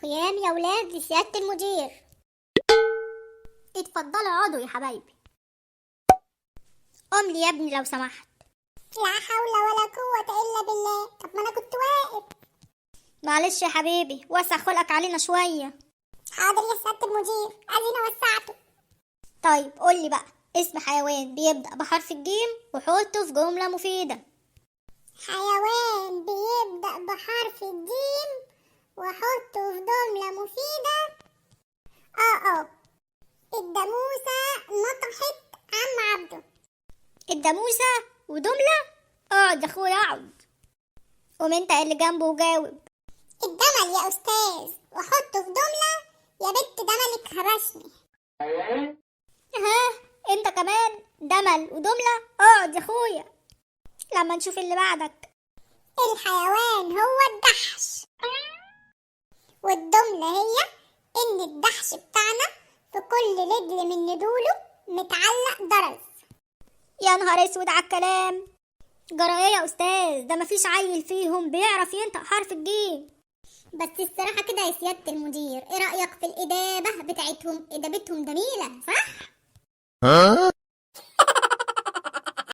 قيام يا ولاد لسيادة المدير. اتفضلوا اقعدوا يا حبايبي. قوم لي يا ابني لو سمحت. لا حول ولا قوة إلا بالله، طب ما أنا كنت واقف. معلش يا حبيبي، وسع خلقك علينا شوية. حاضر يا سيادة المدير، أدينا وسعته. طيب قولي بقى اسم حيوان بيبدأ بحرف الجيم وحطه في جملة مفيدة. حيوان بيبدأ بحرف الجيم وأحطه في جملة مفيدة. الداموسة نطحت عم عبده. الداموسة ودملة؟ اقعد يا اخويا اقعد. قوم انت اللي جنبه وجاوب. الجمل يا أستاذ، وأحطه في جملة يا بنت دملك هرشني. ها انت كمان دمل ودملة؟ اقعد يا اخويا لما نشوف اللي بعدك. الحيوان هو الدحش، والدملة هي إن الدحش بتاعنا في كل رجل من ندوله متعلق درز. يا نهار اسود على الكلام، جرى ايه يا استاذ؟ ده مفيش عيل فيهم بيعرف ينطق حرف الجيم. بس الصراحة كده يا سيادة المدير، ايه رأيك في الإدابة بتاعتهم؟ إدابتهم جميلة صح؟